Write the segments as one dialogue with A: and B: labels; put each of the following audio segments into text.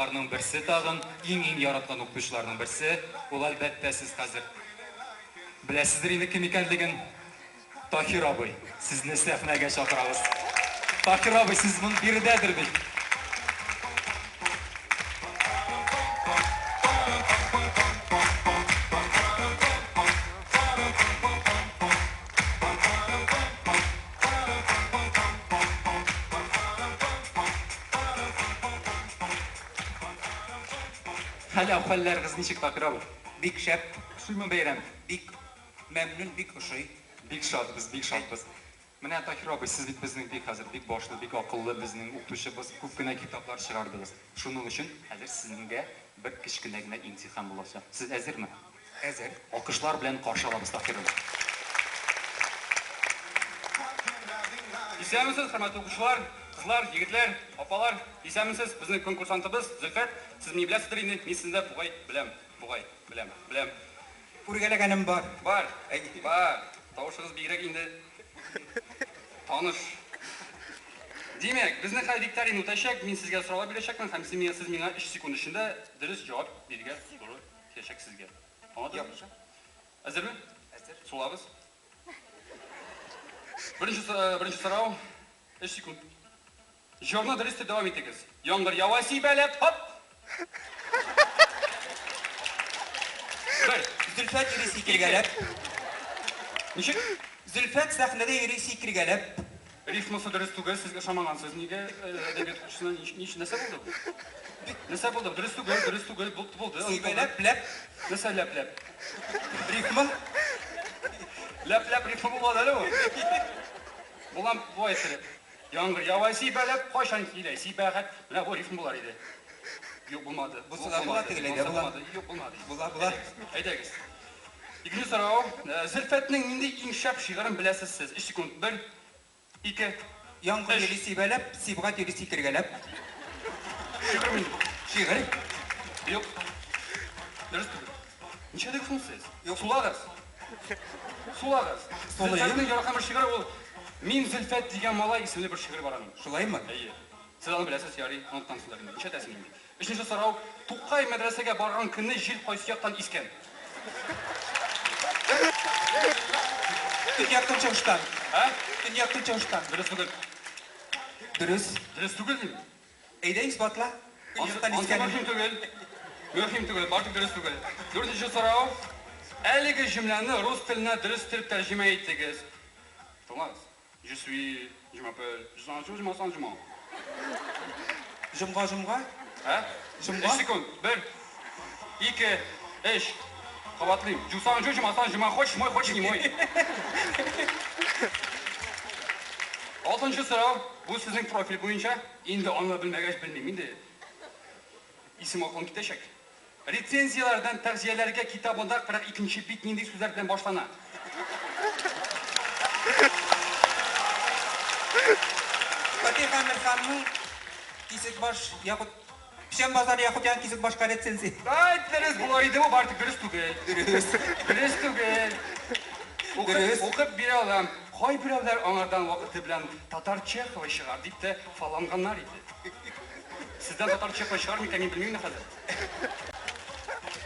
A: Ларның берсе тагын, иң-иң яраткан укытучыларның берсе, ул, әлбәттә, сез хәзер беләсездер инде кем икәнлеген, Таһир абый, сезне сәхнәгә чакырабыз. Таһир абый, сез мон биредәдер бит? Хәл-әхвәлләрегез ничек, Таһир абый?
B: Бик шәп.
A: Ошыймы бәйрәм?
B: Бик мәмнүн, бик ошый.
A: Бик шатбыз, бик шатбыз. Менә, Таһир абый, сез бит безнең бик хәзер бик башлы, бик акыллы безнең укытучыбыз, күп кенә китаплар чыгардыгыз. Шуның өчен хәзер сезнеңгә бер кечкенә генә имтихан булачак. Сез әзерме?
B: Әзер.
A: Алкышлар белән каршы алабыз Таһир абый.
C: Исәнмесез, хөрмәтле укучылар, кызлар, егетләр, апалар. Исәнмесез, безнең конкурсантыбыз Зөлфәт. Сез мине беләсездер инде, мин сезне дә бугай беләм. Бугай, беләм, беләм.
B: Күргәләгәнем бар.
C: Бар, бар. Тавышыгыз бигрәк инде таныш. Димәк, безнең хәзер викторина үтәчәк. Мин сезгә сораулар бирәчәкмен һәм сез миңа өч секунд эчендә дөрес җавап бирергә туры киләчәк сезгә. Аңладыгызмы?
B: Яхшы.
C: Әзерме?
B: Әзер.
C: Сулагыз. Беренче, э, беренче сорау. Өч секунд. Җырны дөрес итеп дәвам итегез. Яңгыр ява сибәләп, хоп! Бер.
B: Зөлфәт йөри сикергәләп.
C: Ничек?
B: Зөлфәт сәхнәдә йөри сикергәләп.
C: Рифмасы дөрес түгел, сез ышамагансыз. Нигә әдәбият укытучысына ни өчен нәрсә булды бу? Нәрсә булды? Дөрес түгел, дөрес түгел, булды, булды.
B: Сибәләп, ләп.
C: Нәрсә ләп-ләп?
B: Рифма.
C: Ләп-ләп рифма булмады әле ул. Булам болай иттереп. Яңгыр ява сибәләп, кайчан килә сибәгать. Менә бу рифма булар иде. Юк, булмады.
B: Бусы да була, тегеләй дә була.
C: Юк, булмады.
B: Була, була.
C: Әйдәгез. Икенче сорау. Зөлфәтнең нинди иң шәп шигырен беләсез сез? Өч секунд. Бер, ике,
B: Яңгыр
C: өч.
B: йөри сибәләп, Сибгать йөри сикергәләп.
C: Шигырь мин.
B: Шигырь.
C: Юк. Дөрес түгел. Ничәдәге соң сез?
B: Юк.
C: Сулагыз. Сулагыз.
B: Сулыйм.
C: Зөлфәтнең яраткан бер шигыре ул Мин Зөлфәт дигән малай исемле бер шигыре бар аның.
B: Шулаймы?
C: Әйе. Сез аны беләсез, ярый, оныткансыздыр инде. Нишләтәсең инде? Өченче сорау, Тукай мәдрәсәгә барган көнне җил кайсы яктан искән?
B: Төньяк-көнчыгыштан.
C: Ә?
B: Төньяк-көнчыгыштан.
C: Дөрес түгел.
B: Дөрес.
C: Дөрес түгел дим.
B: Әйдә исбатла. Көньяктан
C: Ансы
B: искәнен.
C: мөһим түгел. Мөһим түгел, бары тик дөрес түгел. Дүртенче сорау, әлеге җөмләне рус теленә дөрес итеп тәрҗемә итегез. Тыңлагыз. Je suis, je m'appelle, je suis, je m'appelle, je
B: Җомга, җомга.
C: Ә?
B: Җомга?
C: Өч секунд. Бер, ике, өч. Кабатлыйм. Жусан, жу, жумасан, жума, хочешь мой, хочешь не мой. Алтынчы сорау. Бу сезнең профиль буенча. Инде аны белмәгәч, белмим инде. Исем акылым китәчәк. Рецензияләрдән тәгъзияләргә китабында 42 нче бит нинди сүзләр белән башлана?
B: Фатих Әмирханның Кисекбаш якут Печән базары якутян Кисекбашка рецензия.
C: Ай, дөрес булыр иде бу, бары тик дөрес түгел.
B: Дөрес.
C: Дөрес түгел. Укып,
B: Дөрес.
C: укып бирә алам. Кайберәүләр аңардан вакыты белән татар Чеховы чыгар дип тә фаланганнар иде. Сездән татар Чеховы чыгар микән, мин белмим инде хәзер.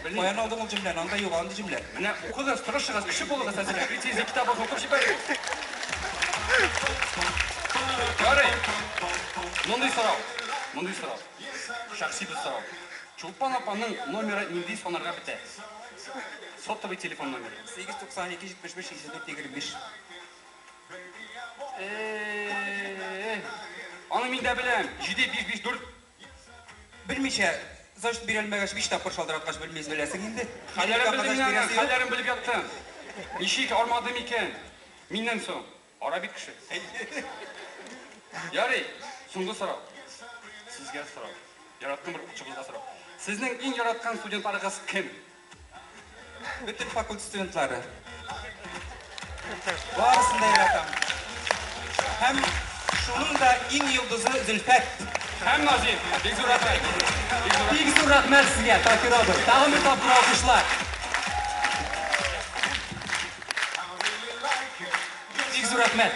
C: Белмим.
B: Каян алдың ул җөмләне? Анда юк андый җөмлә.
C: Менә укыгыз, тырышыгыз, кеше булыгыз әзрәк. Рецензия китабыгызны укып җибәрегез. Ярый. Мондый сорау. Мондый сорау. Шәхси бер сорау. Чулпан апаның номеры нинди саннарга бетә? Сотовый телефон номеры.
B: 8 92 75 64 25.
C: Э-э-э. Аны мин дә беләм. 7 5 5 4.
B: Белмичә, зачет бирә алмагач, биш тапкыр шалтыраткач белмис беләсең инде.
C: Хәлләрен белдем мин аның, хәлләрен белеп яттым. Ничек армадым икән? Миннән соң. Ара бит кеше. Ярый, соңгы сорау. Сезгә сорау. Яраткан бер укытучыбызга сорау. Сезнең иң яраткан студентларыгыз кем?
B: Бөтен факультет студентлары. Барысын да яратам. Һәм шуның да иң йолдызы Зөлфәт.
C: Һәм Назим. Бик зур рәхмәт. Бик зур
A: Бик зур рәхмәт сезгә, Таһир абый. Тагын бер тапкыр алкышлар. Бик зур рәхмәт.